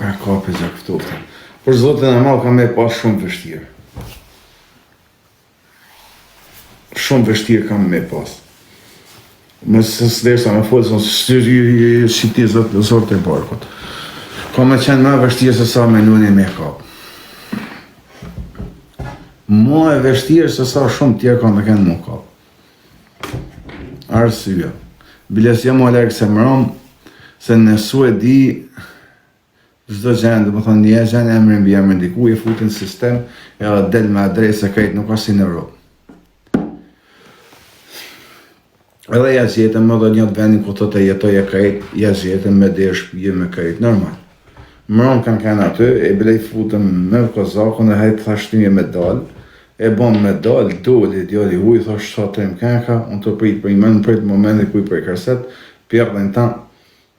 E kapi gjakftohtë. Për zotin e madh kam me pas shumë vështirë. Shumë vështirë kam me pas. Më së së me folë, së së si ti zot në zot të barkut. Ka me qenë më vështirë se sa me nuni me kap. Më e vështirë se sa shumë tjerë ka me kenë mu kap. Arsye. Biles jo më larg se mram, se në Suedi çdo gjë, domethënë një gjë emrin mbi emrin diku e futin në sistem edhe del me adresë e krejt nuk ka si në Europë. Edhe ja gjetëm edhe një të vendin ku thotë jetoj e krejt, ja gjetëm me derë shpije me krejt, normal. Mram kanë kanë aty, e bile i futëm me kozakun e hajt thash ti me dal, e bëm me dal, doli djali huj, thash sa trim kenka, unë të prit për një më prit momentin ku i prej kërset, pjerdhin ta,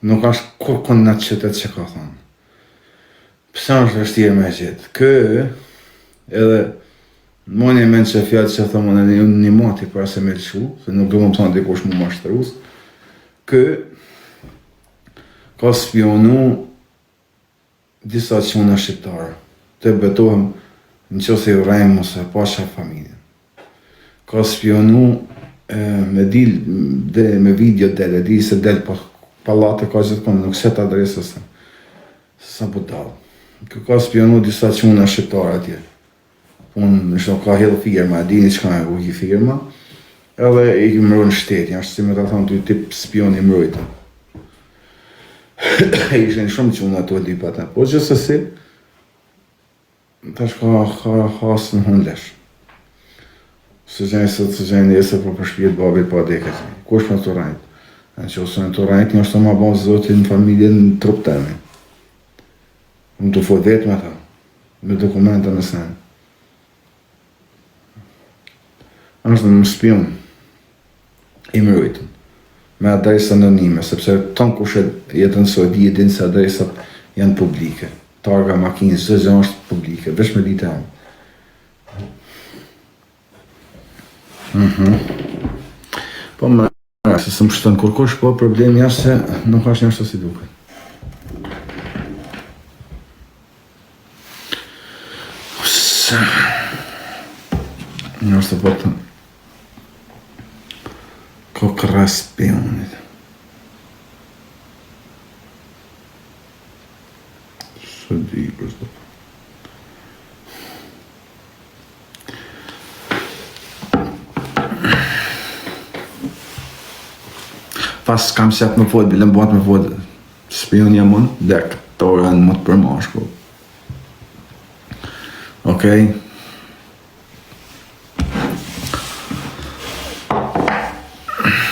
nuk është kurkun në atë qytet që ka thonë. Pse është vështirë me gjetë? Kë, edhe Mani mend që fjalë që thëmë unë një, një mati para se me lëshu, se nuk do më thonë dikush mu mashtrus, kë ka spionu disa quna shqiptarë, të betohem në që se ju rejmë ose pasha familjen. Ka spionu e, me dil dhe me video del, e di se del po pallate ka gjithkund, nuk set adresës se, se sa budall. Kë ka spionu disa quna shqiptarë atje. Unë në shto ka hedhë firma, e dini çka e ku hi firma, edhe i mbrojnë shtetin, është si me ta thonë ty tip spion i mbrojtën. Ishin shumë quna ato lypat, po gjithsesi, tash ka, ka hasë në hunë lesh. Së gjejnë sot, së gjejnë nesër, po për shpirt babit pa dekët. Kush më të rajt? Në që ose në të rajt, një është të ma bon zotin në familje në trup temi. Unë të fol vetë me ta, me dokumenta me sen. Është në spion i mbrojtun, me adresë anonime, sepse tonë kush e jeton në Suedi e din se adresat janë publike. Targa makinës, çdo gjë është publike, veç me ditë emrin. Mhm. Po më se s'më shton kurkush, po problemi është se nuk është njashtu si duket. Se... Njashtu po të... Kokra spionit. Së di, për së Pas kam qef me fol, bile më bëhet me fol. Spion jam unë, dek, torën më të përmashku. Okej.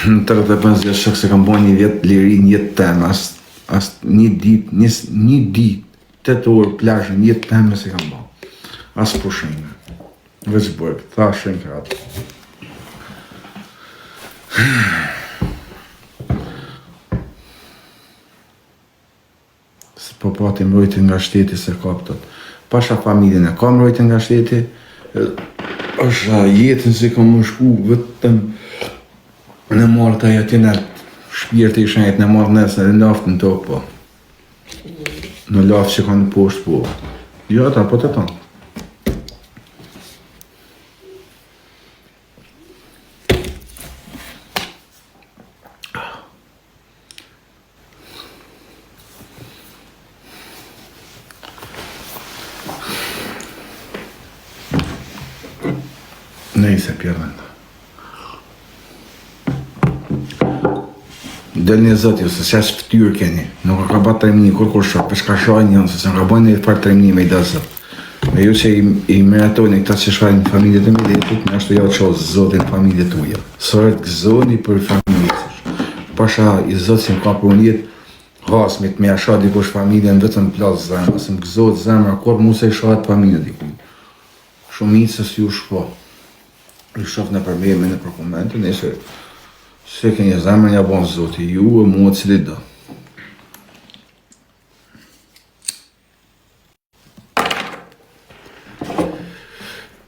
Në 35 vjet shok se kam bo një vjet liri një jetë teme, as, as një dit, një, një dit, 8 orë plazh në jetë teme se kam bo. As pushime. Veç burg, tha shënkrat. Se po pati mbrojtje nga shteti se kaptot. Pasha familjen e ka mbrojtje nga shteti, është jetën si kam më shku vetëm në marrë të aty në shpirti i shenjtë në marrë nëse në laftë në tokë po. Në laftë që kanë poshtë po. Jo, ata po të tonë. Nejse pjerdhen. Del një zot jo, se s'është ftyrë keni. Nuk ka ba tremni kur kur shoh, për shka shajnë janë, se s'ka ka bërë një farë tremni me i da zot. Me ju që i, i miratojnë këta që shajnë familjet e miletit, në ashtu ja u qoftë zotin familjet tuja. Sërët gëzoni për familjet. Pasha i zot që më ka për unë jetë, hasmit me ja sha dikush familjen vetëm plas zemra, se më gëzohet zemra, kur mu se i shahet familja dikuj. Shumicës ju shpo. Ju shoh nëpër meme, nëpër komente, nëse se keni zemrën ja bon zoti ju e mua cilit do.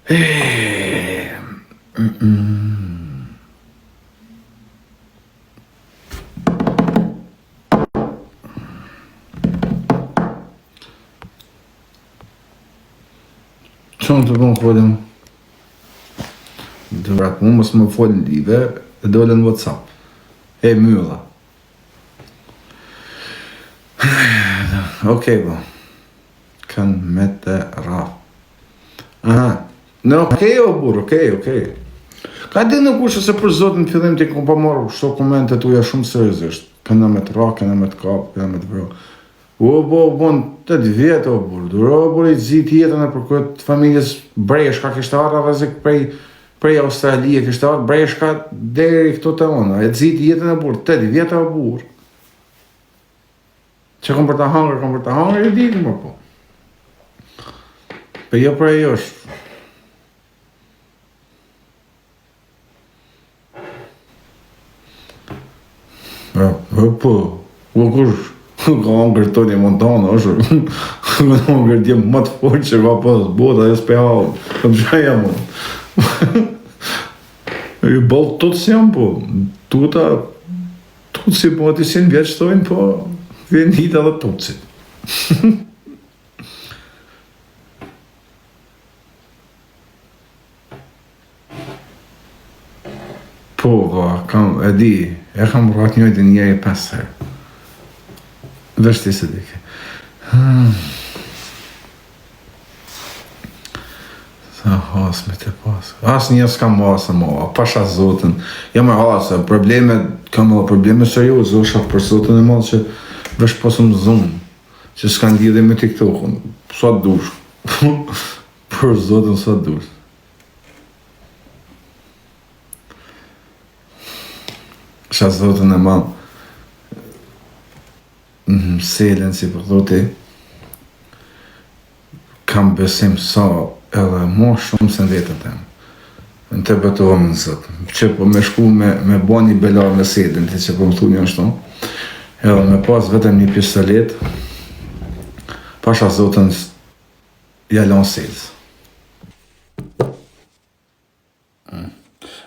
E, mm, mm. Qënë të bon folëm? Durat mu mos më fol live e dole në Whatsapp. E mylla. Okej, po. Kanë me të rraf. Aha. Në okej, o burr, okej, okej. Ka dhe në kushë se për zotin në fillim ti kom pa marrë kështu komente tuja shumë seriozisht. Këna me të rrah, këna me të kap, këna me të vro. O bo, bon, 8 vjet o burr, duro o burr i zit jetën e për këtë familjes Breshka kishte ardhur rrezik prej prej Australie kishte ardhur Breshka deri këtu te ona, e zit jetën e burr, 8 vjet o burr. Që kom për ta hangër, kom për ta hangër, e di më po. Po jo për ajo është. Po, po, po, po kush, ka hangër Tony Montana, është, ka hangër djem më të fortë që ka pas bota, ajo s'pe hau, po më shë jam unë. I boll tuc jam, po, tuta, Tuci po aty si në vjeç thojnë po vjen hita dhe tucit. po, po, kam, e di, e kam rrat njëjtin njeri pesë herë. Vesh ti se dike. Hmm. Sa has me të pas. Asnjë s'kam hasë mo, pasha zotin. Jo me hasë, probleme, kam edhe probleme serioze, o shaf për zotin e madh që vesh pasëm zunë, që s'kan lidhje me TikTokun. Sa dush. për zotin sa dush. Pasha zotin e madh. Në selen si po thoti kam besim sa edhe mo shumë se në vetën tem. Në të betohem në Zot. Që po me shku me, me bo një bela me selën, ti që po më thuni ashtu, edhe me pas vetëm një pistolet, pasha Zotin ja lon selës.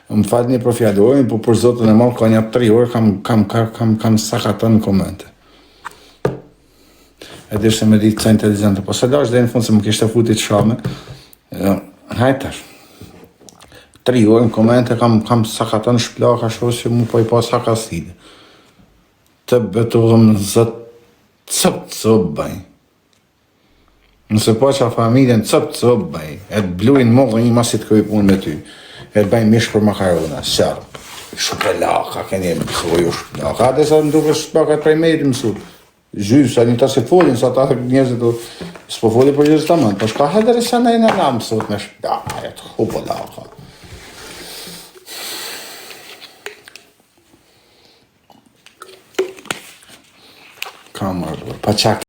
Më falni për fjalorin, po për Zotin e madh ka një 3 orë kam kam kam kam kam sakata në komente. E dishte me ditë sa inteligjente, po se lash deri në fund se më kishte futi të shame. Jo, hajt tash. 3 orë në komente kam kam sakata në shplaka ashtu që mu po i pa sa ka stile. Të betohem në Zot, cop cop bëj. Nëse paça familjen cop cop bëj, e të blujnë mo dhe një masi të kryj punë me ty, e të bëj mish për makarona, sërë, shpelaka, keni e mësu ju shpelaka, atë sa më duke shpelaka prej me të mësu, zhynë, sa një ta se folin, sa ta njerëzit, s'po foli për njerëzit tamam, po shka hedere sa në në na mësut me shpelaka, e të hupolaka. Kam marrë, pa çak.